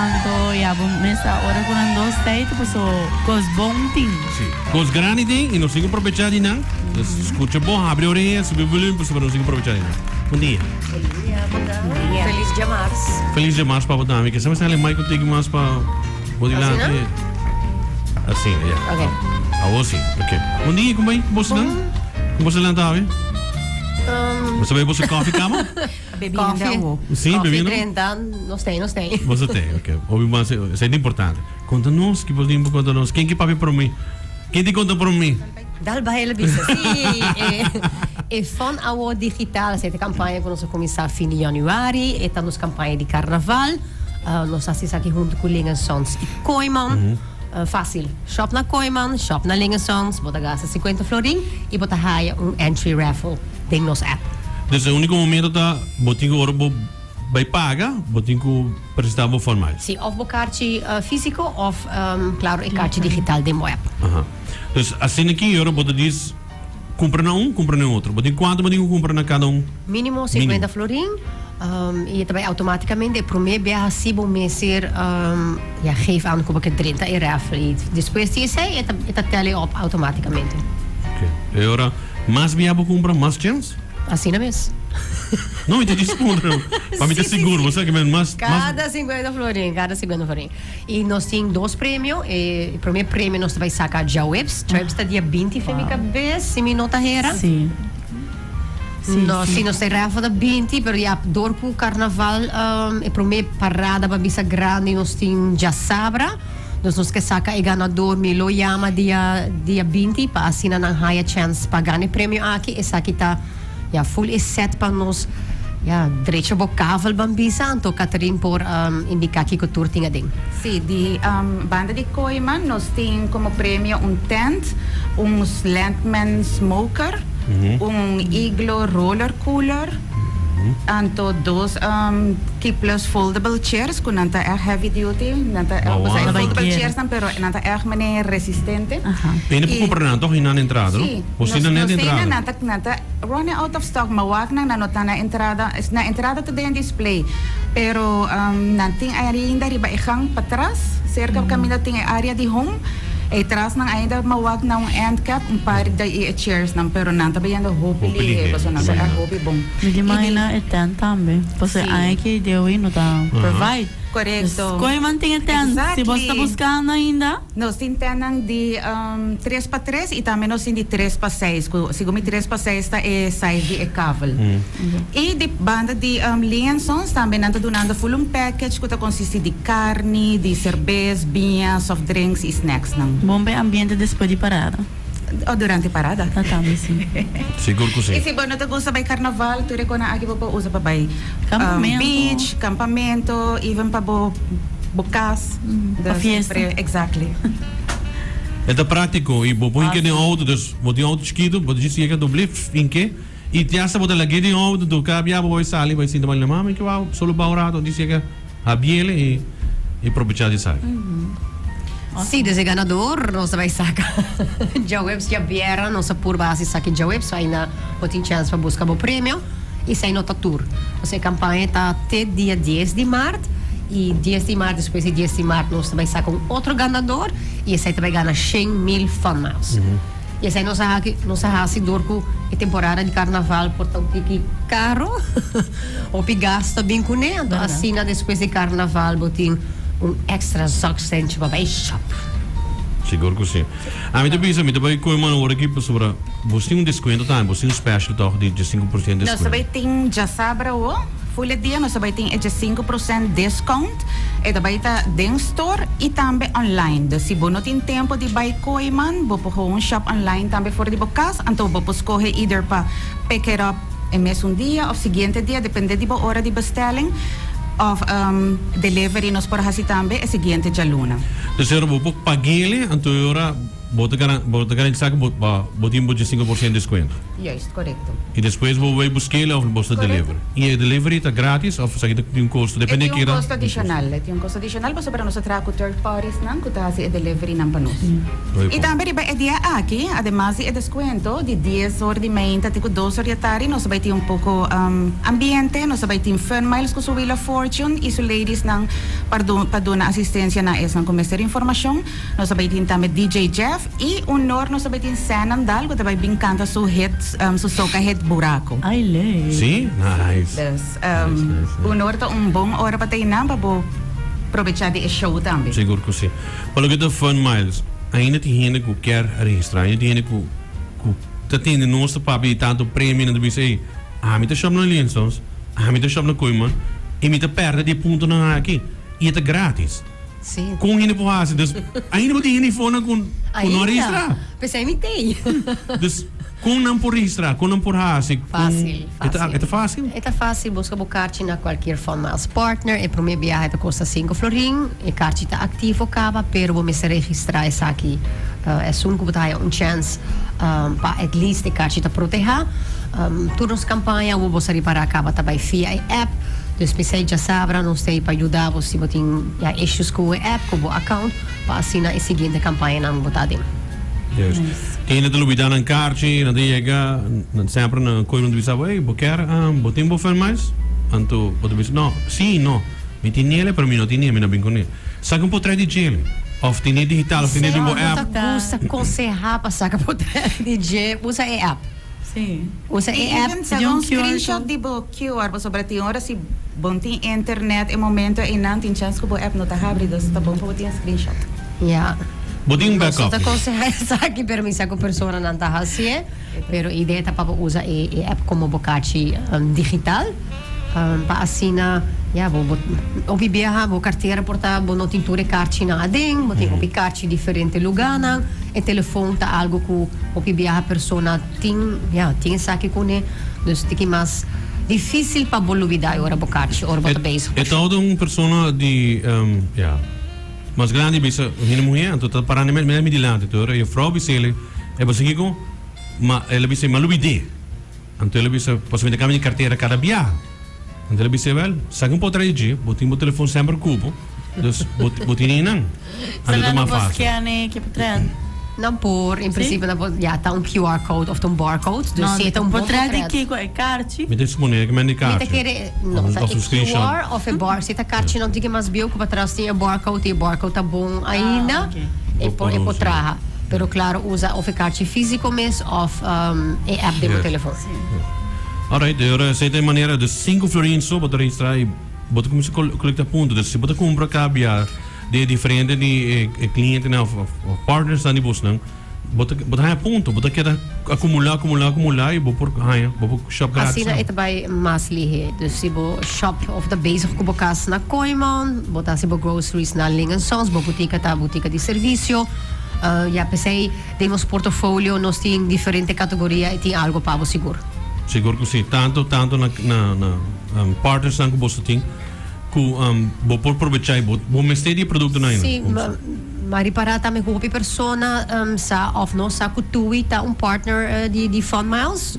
Anto ya bo mester ora ku nan dos tei ta paso kos bon tin. Si, kos grandi tin i nos tin ku probecha di nan. Dus skucha bon, habri oreha, subi volume pasobra nos tin ku probecha di nan. Bon dia. Bon dia, bon dia. Felis djamars. Felis djamars pa bo tambe. Kesa mester hali mic un tiki mas pa bo dilanti. Asina? Asina, ya. Ok. Awor si, ok. Bon dia, kon bai? Kon bo nan? Kon bo se lanta awe? Bo sa bai boso koffie kama? Bebiendo awo. Sí, Koffie bebiendo. drenta, nos tei, nos tei. Boso tei, ok. Hopi mas, esei ta importante. Konta nos, ki bo tin pa konta nos? Ken ki papia promé? Ken tin konta promé? Dal bai el bisa. Sí, e, e Fun Awo Digital, esei ta kampaña ku nos a kuminsá fin di yanüari. E ta nos kampaña di karnaval. Nos a hasi esaki huntu ku Ling Sons i Kooyman. Fásil. Shop na Kooyman, shop na Ling Sons, bo ta gasta sinkuenta florin i bo ta haya un entry raffle den nos app. Dus e úniko momento ta bo tin ku ora bo bai paga, bo tin ku presentá bo formal. Sí, òf bo karchi físiko òf klaro e karchi digital den bo app. Aha. Dus asina ki ora bo ta dis kumpra na un, kumpra na e otro. Bo tin kuantu bo tin ku kumpra na kada un? Mínimo sinkuenta florin i e ta bai outomátikamente e promé biaha si bo mester ya geef aan ku bo ke drenta e raffle i despues di esei e ta e ta tally op outomátikamente. Ok. E ora mas biaha bo kumpra mas chèns? Asina mes. No, mi ta djis puntra pa mi ta sigur, bo sa ke men mas mas. Kada sinkuenta florin, kada sinkuenta florin. I nos tin dos premio, e promé premio nos ta bai saka djaweps, djaweps ta dia binti fe mi kabes si mi no ta hera. Sí. Sí, No, sí. si nos ta raffle ta binti, pero ya dor ku karnaval e promé parada pa bisa grandi nos tin djasabra. Dus nos ke saka e ganador, mi lo yama dia dia binti pa asina nan haya chèns pa gana e premio aki. Esaki ta ya full e set pa nos ya drecha bo kavel ban bisa, anto Catherine por indiká kiko tur tin aden. Sí, di banda di Kooiman nos tin komo premio un tent, un Landman smoker, un Iglo roller cooler, anto dos T-plus foldable chairs ku nan ta ègt heavy duty, nan ta Oh, wow. e foldable chairs nan pero nan ta ègt manera resistente. Hende por kumpra nan tòg hinan entrada, no? Sí, Bo nos si nan net nos tin entrada. nan ta nan ta running out of stock, ma wak nan nan no ta na entrada, na entrada ta den display, pero nan tin ainda riba e gang patras, serka kaminda tin e area di home, e tras nan ainda ma wak na un end cap un par di e chairs nan, pero nan ta bayendo hopi Hopi lihe, lihe, pasobra nan ta sí. ègt hopi bon. Mi ta I di imagina e tent tambe, pasobra Sí. aña ki Dewi no ta provide. Korekto. Dus koe mantin e tent, si bo sta Exactly. buskando ainda. Nos tin tentnan di tres pa tres i tambe nos tin di tres pa seis, ku segun mi tres pa seis ta e size di e kavel. I di banda di Lee and Sons tambe nan ta dunando full un package ku ta konsisti di karni, di serbes, biña, soft drinks i snacksnan. Bon pa e ambiente despues di parada. O durante parada. Ta tambe si. Sigur ku si. I si bo no ta gusta bai karnaval, tur e konan aki bo por usa pa bai Kampamento. beach, kampamento, even pa bo bo kas. Pa fiesta. Exactly. E ta práctico y bo por hinke den auto, dus bo tin auto chiquito, bo ta djis yega doble hinke y te hasta bo ta lag'é den auto, do cada bia bo bai sali bai sinta bai mami ke wou solo ba un rato, djis yega habiele y y probecha di esaki. Sí, dus e ganador nos ta bai saca djaweps djabièrnè, nos a purba hasi esaki djaweps, so ainda bo tin chèns pa busca bo premio. Esei no ta tur. Pasobra e kampaña ta te dia dies di mart i dies di mart despues di dies di mart nos ta bai saka un otro ganador i esei ta bai gana shen mil Fun Miles. I esei nos a haki nos a hasi dor ku e temporada di karnaval por ta un tiki karo, hopi gasto a bin kuné, anto asina despues di karnaval bo tin un extra zòksentje pa bai shop. Sigur ku si. Ami ta bisa mi ta bai koe mano ora aki pasobra Bos tin un descuento tambe, bos tin un special toch di 15% Nos descuento. ta bai tin djasabra awo, full e dia nos ta bai tin e 15% discount. E ta bai ta den store y tambe online. Dus si bo no tin tempo di bai Kooyman, bo por gewoon shop online tambe for di bo cas. Anto bo por scoge either pa pick it up e mesun dia of siguiente dia, depende di bo ora di bestelling. Of delivery nos por haci tambe e siguiente djaluna. Dus ora bo por pag'ele, anto e ora. Bo ta garan, bo ta garantisa ku bo, bo tin bo 15% deskuento. Juist, korekto. I despues bo bai busk'el òf bo ta deliver. I e delivery ta gratis òf esaki ta tin un kosto? E Depende tin un keda. kosto adishonal. E tin un kosto adishonal pasobra nos ta traha ku third parties nan ku ta hasi e delivery nan pa nos. Hopi I bon. tambe riba e dia aki, ademas di e deskuento di dies or di meinta te ku dos or di atardi nos ta bai tin un poko ambiente, nos ta bai tin Fun Miles ku su Wheel of Fortune i su ladies nan pa pa duna asistensia na esnan ku mester informashon. Nos ta bai tin tambe DJ Jeff. I un nor nos ta bai tin Sanandal ku ta bai bin kanta su hit, su soca hit Buraco. Ay leuk. Sí? Nice. Dus, Nice, nice, nice. un nor ta un bon ora pa ta einan pa bo probecha di e show tambe. Sigur ku si. Pa loke ta Fun Miles, ainda tin hende ku kier registra, ainda tin hende ku ku ta tende nos ta papia di tantu premio, nan ta bisa, ey, ami ta shop na Linsons, ami ta shop na Kooiman, i mi ta perde di e puntonan aki, i e ta gratis. Sí. Kon hende por hasi? Dus ainda bo tin hende fonan ku ku no a registrá. Ainda. P'esei mi tei. Dus kon nan por registrá? Kon nan por hasi? Kon Fásil, E ta fásil. e ta fásil? E ta fásil. Buska bo karchi na kualkier Fun Miles partner. E promé biaha e ta kosta sinku florin. E karchi ta aktivo kaba, pero bo mester registrá esaki esun ku bo ta haya un chèns pa at least e karchi ta protehá. Tur nos kampaña awor bo sa ripará kaba ta bai via e app. Dus p'esei djasabra nos ta ei pa yuda bo si bo tin ya issues ku e app, ku bo account, pa asina e siguiente kampañanan bo ta aden. Juist. Tin hende ta lubida nan karchi, nan ta yega, nan semper nan koe nan ta bisa bo, ey, bo kier, bo tin bo Fun Miles? Anto bo ta bisa, no, si, no, mi tin nele, pero mi no tin nele, mi no bin ku nele. Saka un potret di djele, of tene digital, of tene den bo P'esei app. no ta gusta konsehá pa saka potret di dje, usa e app. Sí. Usa e app. Even saka un screenshot di bo QR pasobra tin ora si bo no tin internet e momento einan tin chance ku bo app no ta habri dus ta bon pa bo tin e screenshot. Ya. Bo tin un backup. Nos no ta konsehá esaki pero mi sa ku personanan ta hasié pero e idea ta pa bo usa e app komo bo kachi digital pa asina ya bo bo hopi biaha bo kartera por ta bo no tin tur e karchinan aden bo tin hopi karchi diferente lugánan e telefon ta algu ku hopi biaha persona Tin, ya, tin esaki kuné, dus tiki mas difícil pa bo lubidá e ora bo kachi, ora bo ta bezig ku E ta un persona di, ya, mas grandi bisa hende muhé, anto ta pará mi mi dilanti, anto e juffrouw bis'el, e bo sa kiko? Ma el a bisa, mi a lubid'é. Anto el a bisa, pasobra mi ta kambia di kartera kada biaha. Anto el a bisa, wèl, saka un potrei dje, bo tin bo telefon semper ku bo, dus bo bo tin einan. Anto ta mas fásil. Nan por, en prinsipio nan por, ya ta un QR code òf ta un barcode, dus si e ta un bon Potret di potret. kiko e karchi? Mi ta suponé ku men di Mi ta karchi. kere, no, ta Òf e un screenshot. QR òf e bar, si ta karchi nan tin ke mas bieu ku patras tin e barcode i e barcode ta bon ainda, e por e por traha. Pero klaro usa òf e karchi físiko mes òf e app den bo telefon. Alright, e ora esei ta e manera, dus sinku florin so bo ta registrá i bo ta kuminsá kolekta punto. Dus si bo ta kumpra kabia di e diferente di e klientenan òf partnersnan di bosnan, bo ta bo ta haña punto, bo ta keda akumulá, akumulá, akumulá i bo por haña, bo por shop gratis. Asina e ta bai mas lihé. Dus si bo shop òf ta bezig ku bo kas na Kooiman, bo ta hasi bo groceries na Ling en Sons, bo butika ta butika di servisio. Ya p'esei den nos portofolio nos tin diferente kategoria i tin algo pa bo sigur. Sigur ku si. Tantu tantu na na na partnersnan ku boso tin ku bo por probechá i bo bo mester di e produktonan einan. Si, ma ripará tambe ku hopi persona sa òf no sa ku Tui ta un partner di di Fun Miles,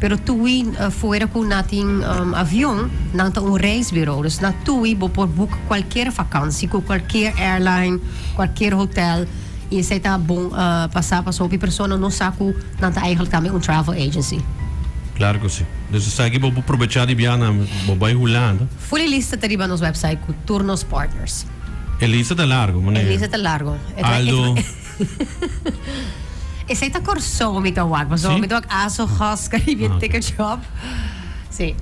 pero Tui fuera ku na tin avion nan ta un reisburo. Dus na Tui bo por boek kualkier vakansi ku kualkier airline, Cualkier hotel y esey ta bon pa sa pasobra hopi persona no sa cu nan ta eigenlijk tambe un travel agency. Claro cu si. Dus esaki bo por probecha di biaha na bo bay Hulanda. Full e lista ta riba nos website cu tur nos partners. E lista ta largo, mane. E lista ta largo. Aldo. Esey ta Corsou mi ta wak pasobra mi ta wak Aso, Gas, Caribbean Ticket Shop. Si.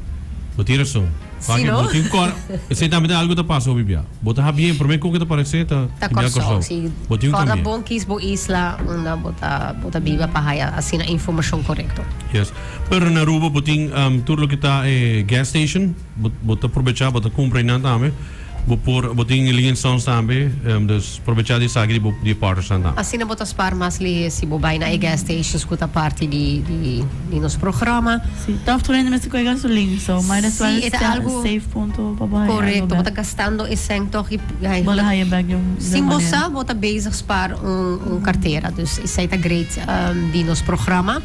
Bo tin rason. Si no? Bo tin kor, esei tambe ta algo ta pasa hopi bia. Bo ta habien, prome kon ke ta parese ta Ta bia Kòrsou, Kòrsou. si. Bo tin un Kòrda kambia. bon kis bo isla unda bo ta bo ta biba pa haya asina informashon korekto. Yes. Pero na Aruba bo tin tur loke ta e gas station, bo bo ta probecha, bo ta kumpra einan tambe. Bo por, bo tin Lee and Sons tambe, dus probecha di esaki di bo di e partnersnan tambe. Asina bo ta spaar mas lihe si bo bai na e gas stations ku ta parti di di di nos programa. Si, tòg tur hende mester koe gasolin, so might as well Si, e ta sta algu safe punto pa bo haya algu korekto, bo ta bèk. gastando e sèn tòg i Bo ta eigenlijk haya bèk di un di sin un bo manera. sa bo ta bezig spaar un un kartera, dus esei ta great di nos programa.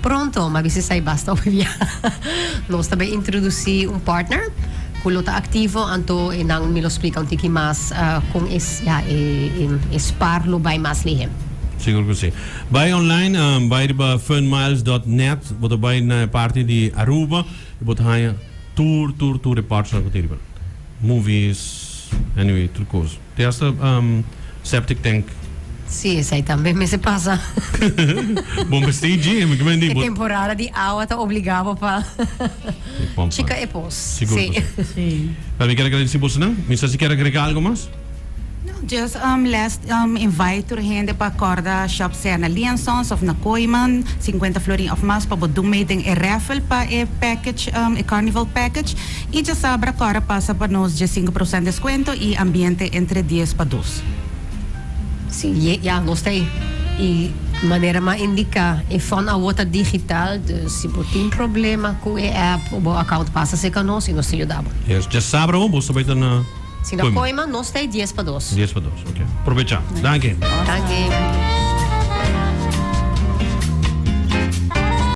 Pronto, m'a bisa esei basta hopi bia. Nos ta bay introduci un partner cu lo ta activo, anto e nan mi lo splica un tiki mas con e, ya, e, e spaar lo bay mas lihe. Sigur cu si. Bay online, bay riba funmiles dot net, bo ta bay na e parti di Aruba y bo ta haya tur, tur, tur e partsnan cu tin riba. Movies, anyway, tur cos. Te hasta septic tank. Sí, esei tambe mester pasa. Bon besti dje, mi ke men di. E temporada di awa ta obliga bo pa chika e pos. Sigur ku si. Sí. Pero mi kier agradeci bosonan. Mi sa si kier agrega algo mas? No, just last invite tur hende pa corda shop sea na Lee and Sons of na Kooyman, 50 florin of mas pa bo dun mee den e raffle pa e package, e carnival package. Y djasabra cora pasa pa nos dje 5% descuento y ambiente entre dies pa dos. Sí, ya, nos ta ei. Y manera m'a indica, e fon awo ta digital, dus si bo tin problema cu e app o bo account pasa cerca nos y nos ta yuda bo. Yes, djasabra awo bo ta bay ta na Si na Kooyman. Kooyman nos ta ei dies pa dos. Dies pa dos, ok. Probecha. Danki. Danki.